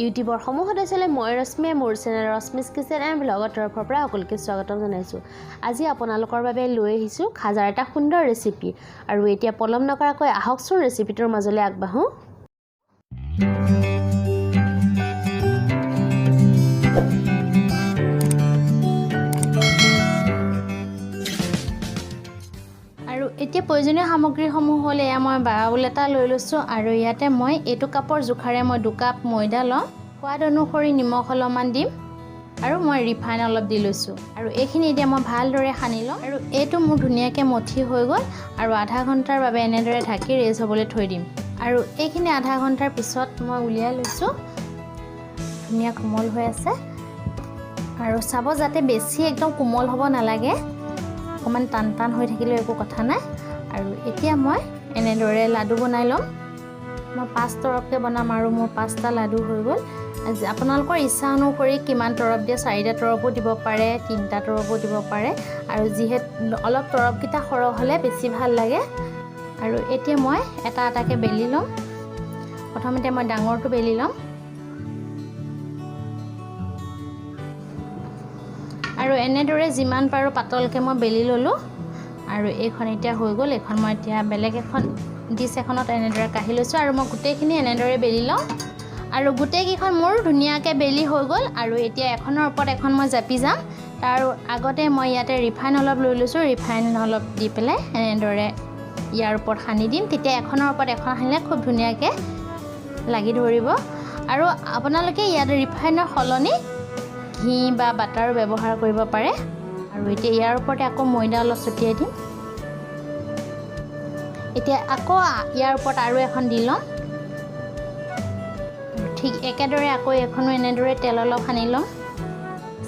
ইউটিউবৰ সমূহ সদস্যলৈ মই ৰশ্মিয়ে মোৰ চেনেল ৰশ্মিজ কিচেন এণ্ড ব্লগৰ তৰফৰ পৰা সকলোকে স্বাগতম জনাইছোঁ। আজি আপোনালোকৰ বাবে লৈ আহিছোঁ খাজাৰ এটা সুন্দৰ ৰেচিপি। আৰু এতিয়া পলম নকৰাকৈ আহকচোন ৰেচিপিটোৰ মাজলৈ আগবাঢ়োঁ। আৰু এতিয়া প্ৰয়োজনীয় সামগ্ৰীসমূহ হ'ল, এয়া মই বাউল এটা লৈ লৈছোঁ আৰু ইয়াতে মই এইটো কাপৰ জোখাৰে মই 2 কাপ ময়দা ল'ম। সোৱাদ অনুসৰি নিমখ অলপমান দিম আৰু মই ৰিফাইন অলপ দি লৈছোঁ। আৰু এইখিনি এতিয়া মই ভালদৰে সানি ল'ম। আৰু এইটো মোৰ ধুনীয়াকৈ মঠি হৈ গ'ল আৰু আধা ঘণ্টাৰ বাবে এনেদৰে ঢাকি ৰেষ্ট হ'বলৈ থৈ দিম। আৰু এইখিনি আধা ঘণ্টাৰ পিছত মই উলিয়াই লৈছোঁ। ধুনীয়া কোমল হৈ আছে। আৰু চাব যাতে বেছি একদম কোমল হ'ব নালাগে, অকণমান টান টান হৈ থাকিলেও একো কথা নাই। আৰু এতিয়া মই এনেদৰে লাডু বনাই ল'ম। মই 5 তৰপকৈ বনাম আৰু মোৰ 5টা লাডু হৈ গ'ল। আজি আপোনালোকৰ ইচ্ছা অনুসৰি কিমান তৰপ দিয়ে, চাৰিটা তৰপো দিব পাৰে, তিনিটা তৰপো দিব পাৰে। আৰু যিহেতু অলপ তৰপকেইটা সৰহ হ'লে বেছি ভাল লাগে। আৰু এতিয়া মই এটা এটাকৈ বেলি ল'ম। প্ৰথমতে মই ডাঙৰটো বেলি ল'ম। আৰু এনেদৰে যিমান পাৰোঁ পাতলকৈ মই বেলি ল'লোঁ। আৰু এইখন এতিয়া হৈ গ'ল। এইখন মই এতিয়া বেলেগ এখন ডিছ এখনত এনেদৰে কাঢ়ি লৈছোঁ আৰু মই গোটেইখিনি এনেদৰে বেলি লওঁ। আৰু গোটেইকেইখন মোৰ ধুনীয়াকৈ বেলি হৈ গ'ল। আৰু এতিয়া এখনৰ ওপৰত এখন মই জাপি যাম। তাৰ আগতে মই ইয়াতে ৰিফাইন অলপ লৈ লৈছোঁ। ৰিফাইন অলপ দি পেলাই এনেদৰে ইয়াৰ ওপৰত সানি দিম। তেতিয়া এখনৰ ওপৰত এখন সানিলে খুব ধুনীয়াকৈ লাগি ধৰিব। আৰু আপোনালোকে ইয়াত ৰিফাইনৰ সলনি ঘি বা বাটাৰো ব্যৱহাৰ কৰিব পাৰে। আৰু এতিয়া ইয়াৰ ওপৰতে আকৌ ময়দা অলপ ছটিয়াই দিম। এতিয়া আকৌ ইয়াৰ ওপৰত আৰু এখন দি ল'ম। ঠিক একেদৰে আকৌ এইখনো এনেদৰে তেল অলপ সানি ল'ম।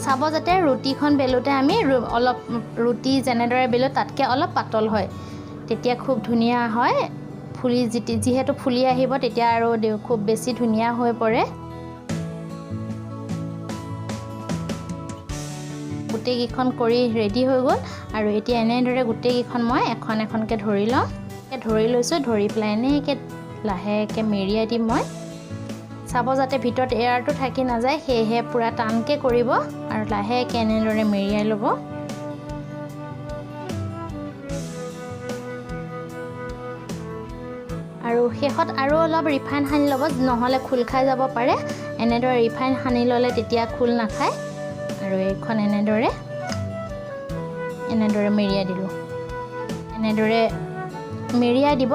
চাব যাতে ৰুটিখন বেলোঁতে আমি অলপ ৰুটি যেনেদৰে বেলোঁ তাতকৈ অলপ পাতল হয়, তেতিয়া খুব ধুনীয়া হয়। ফুলি যিহেতু ফুলি আহিব, তেতিয়া আৰু খুব বেছি ধুনীয়া হৈ পৰে। গোটেইকেইখন কৰি ৰেডি হৈ গ'ল। আৰু এতিয়া এনেদৰে গোটেইকেইখন মই এখন এখনকৈ ধৰি ল'ম। ধৰি লৈছোঁ। ধৰি পেলাই এনেকৈ লাহেকৈ মেৰিয়াই দিম মই। চাব যাতে ভিতৰত এয়াৰটো থাকি নাযায়, সেয়েহে পূৰা টানকৈ কৰিব আৰু লাহেকৈ এনেদৰে মেৰিয়াই ল'ব। আৰু শেষত আৰু অলপ ৰিফাইন সানি ল'ব, নহ'লে খোল খাই যাব পাৰে। এনেদৰে ৰিফাইন সানি ল'লে তেতিয়া খোল নাখায়। আৰু এইখন এনেদৰে এনেদৰে মেৰিয়াই দিলোঁ। এনেদৰে মেৰিয়াই দিব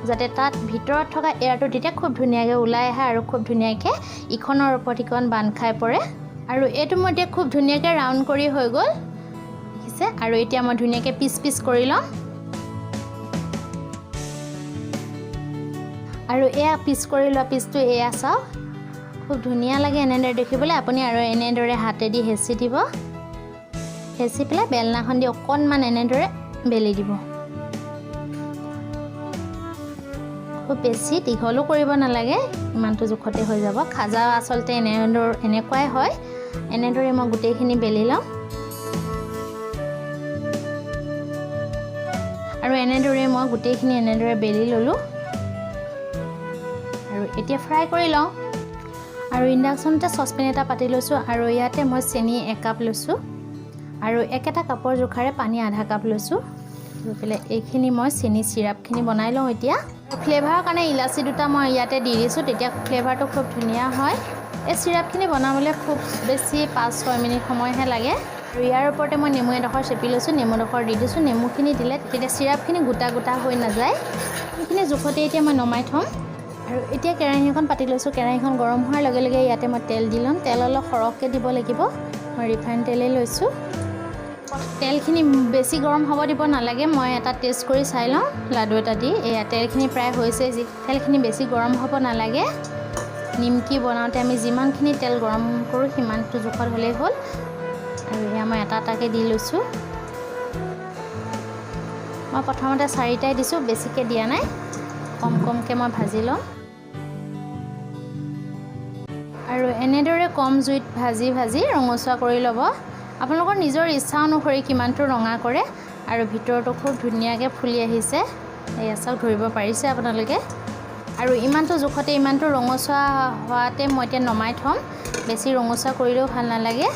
যাতে তাত ভিতৰত থকা এয়াৰটো তেতিয়া খুব ধুনীয়াকৈ ওলাই আহে আৰু খুব ধুনীয়াকৈ ইখনৰ ওপৰত ইখন বান্ধ খাই পৰে। আৰু এইটো মই এতিয়া খুব ধুনীয়াকৈ ৰাউণ্ড কৰি হৈ গ'ল, দেখিছে। আৰু এতিয়া মই ধুনীয়াকৈ পিচ পিচ কৰি ল'ম। আৰু এয়া পিচ কৰি লোৱা পিচটো এয়া চাওক, খুব ধুনীয়া লাগে এনেদৰে দেখিবলৈ। আপুনি আৰু এনেদৰে হাতেদি হেঁচি দিব। হেঁচি পেলাই বেলনাখন দি অকণমান এনেদৰে বেলি দিব। খুব বেছি দীঘলো কৰিব নালাগে, ইমানটো জোখতে হৈ যাব। খাজা আচলতে এনেদৰে এনেকুৱাই হয়। এনেদৰে মই গোটেইখিনি বেলি ল'ম। আৰু এনেদৰে মই গোটেইখিনি এনেদৰে বেলি ল'লোঁ। আৰু এতিয়া ফ্ৰাই কৰি লওঁ। আৰু ইণ্ডাকশ্যনতে চচপেন এটা পাতি লৈছোঁ আৰু ইয়াতে মই চেনি 1 কাপ লৈছোঁ আৰু একেটা কাপৰ জোখাৰে পানী আধা কাপ লৈছোঁ। লৈ পেলাই এইখিনি মই চেনি চিৰাপখিনি বনাই লওঁ। এতিয়া ফ্লেভাৰৰ কাৰণে ইলাচি দুটা মই ইয়াতে দি দিছোঁ, তেতিয়া ফ্লেভাৰটো খুব ধুনীয়া হয়। এই চিৰাপখিনি বনাবলৈ খুব বেছি 5-6 মিনিট সময়হে লাগে। আৰু ইয়াৰ ওপৰতে মই নেমু এডোখৰ চেপি লৈছোঁ, নেমুডোখৰ দি দিছোঁ। নেমুখিনি দিলে তেতিয়া চিৰাপখিনি গোটা গোটা হৈ নাযায়। সেইখিনি জোখতে এতিয়া মই নমাই থ'ম। আৰু এতিয়া কেৰাহী এখন পাতি লৈছোঁ। কেৰাহীখন গৰম হোৱাৰ লগে লগে ইয়াতে মই তেল দি ল'ম। তেল অলপ সৰহকৈ দিব লাগিব। মই ৰিফাইন তেলেই লৈছোঁ। তেলখিনি বেছি গৰম হ'ব দিব নালাগে। মই এটা টেষ্ট কৰি চাই লওঁ লাডু এটা দি। এয়া তেলখিনি প্ৰায় হৈছে। যি তেলখিনি বেছি গৰম হ'ব নালাগে। নিমকি বনাওঁতে আমি যিমানখিনি তেল গৰম কৰোঁ, সিমানটো জোখত হ'লেই হ'ল। আৰু এয়া মই এটা এটাকৈ দি লৈছোঁ। মই প্ৰথমতে চাৰিটাই দিছোঁ, বেছিকৈ দিয়া নাই। কম কমকৈ মই ভাজি ল'ম। আৰু এনেদৰে কম জুইত ভাজি ভাজি ৰঙচুৱা কৰি ল'ব। আপোনালোকৰ নিজৰ ইচ্ছা অনুসৰি কিমানটো ৰঙা কৰে। আৰু ভিতৰটো খুব ধুনীয়াকৈ ফুলি আহিছে। এয়া চাওক, ধৰিব পাৰিছে আপোনালোকে। আৰু ইমানটো জোখতে, ইমানটো ৰঙচুৱা হোৱাতে মই এতিয়া নমাই থ'ম। বেছি ৰঙচুৱা কৰিলেও ভাল নালাগে।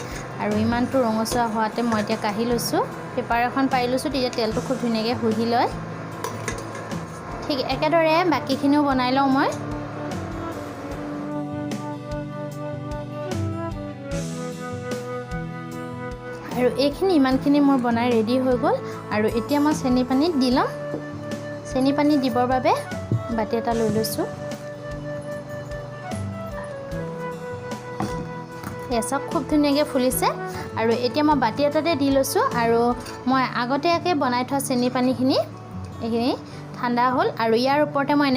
আৰু ইমানটো ৰঙচুৱা হোৱাতে মই এতিয়া কাঢ়ি লৈছোঁ। পেপাৰ এখন পাৰি লৈছোঁ, তেতিয়া তেলটো খুব ধুনীয়াকৈ শুহি লয়। ঠিক একেদৰে বাকীখিনিও বনাই লওঁ মই। আৰু এইখিনি ইমানখিনি মোৰ বনাই ৰেডি হৈ গ'ল। আৰু এতিয়া মই চেনি পানীত দি ল'ম। চেনি পানী দিবৰ বাবে বাতি এটা লৈ লৈছোঁ। এয়া চাওক, খুব ধুনীয়াকৈ ফুলিছে। আৰু এতিয়া মই বাতি এটাতে দি লৈছোঁ। আৰু মই আগতীয়াকৈ বনাই থোৱা চেনি পানীখিনি এইখিনি ঠাণ্ডা হ'ল আৰু ইয়াৰ ওপৰতে মই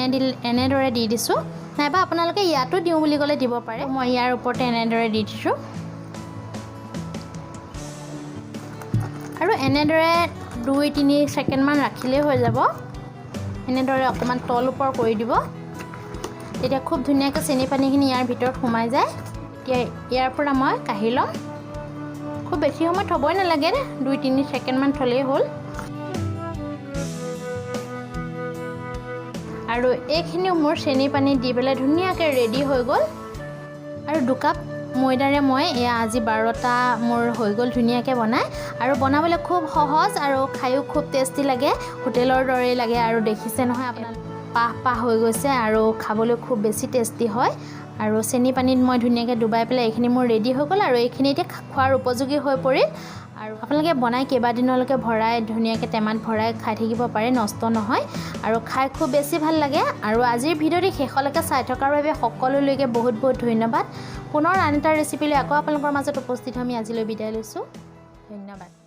এনেদৰে দি দিছোঁ। নাইবা আপোনালোকে ইয়াতো দিওঁ বুলি ক'লে দিব পাৰে। মই ইয়াৰ ওপৰতে এনেদৰে দি দিছোঁ। আৰু এনেদৰে 2-3 ছেকেণ্ডমান ৰাখিলেই হৈ যাব। এনেদৰে অকণমান তল ওপৰ কৰি দিব, তেতিয়া খুব ধুনীয়াকৈ চেনি পানীখিনি ইয়াৰ ভিতৰত সোমাই যায়। এতিয়া ইয়াৰ পৰা মই কাঢ়ি ল'ম। খুব বেছি সময় থ'বই নালাগে, 2-3 ছেকেণ্ডমান থ'লেই হ'ল। আৰু এইখিনিও মোৰ চেনি পানী দি পেলাই ধুনীয়াকৈ ৰেডি হৈ গ'ল। আৰু 2 কাপ ময়দাৰে মই এয়া আজি 12টা মোৰ হৈ গ'ল ধুনীয়াকৈ বনাই। আৰু বনাবলৈ খুব সহজ আৰু খায়ো খুব টেষ্টি লাগে, হোটেলৰ দৰেই লাগে। আৰু দেখিছে নহয় আপোনালোক, পাহ পাহ হৈ গৈছে আৰু খাবলৈ খুব বেছি টেষ্টি হয়। আৰু চেনি পানীত মই ধুনীয়াকৈ ডুবাই পেলাই এইখিনি মোৰ ৰেডি হৈ গ'ল। আৰু এইখিনি এতিয়া খোৱাৰ উপযোগী হৈ পৰিল। আৰু আপোনালোকে বনাই কেইবাদিনলৈকে ভৰাই ধুনীয়াকৈ টেমাত ভৰাই খাই থাকিব পাৰে, নষ্ট নহয় আৰু খাই খুব বেছি ভাল লাগে। আৰু আজিৰ ভিডিঅ'টি শেষলৈকে চাই থকাৰ বাবে সকলোলৈকে বহুত বহুত ধন্যবাদ। পুনৰ আন এটা ৰেচিপি লৈ আকৌ আপোনালোকৰ মাজত উপস্থিত হ'ম। আজিলৈ বিদায় লৈছোঁ, ধন্যবাদ।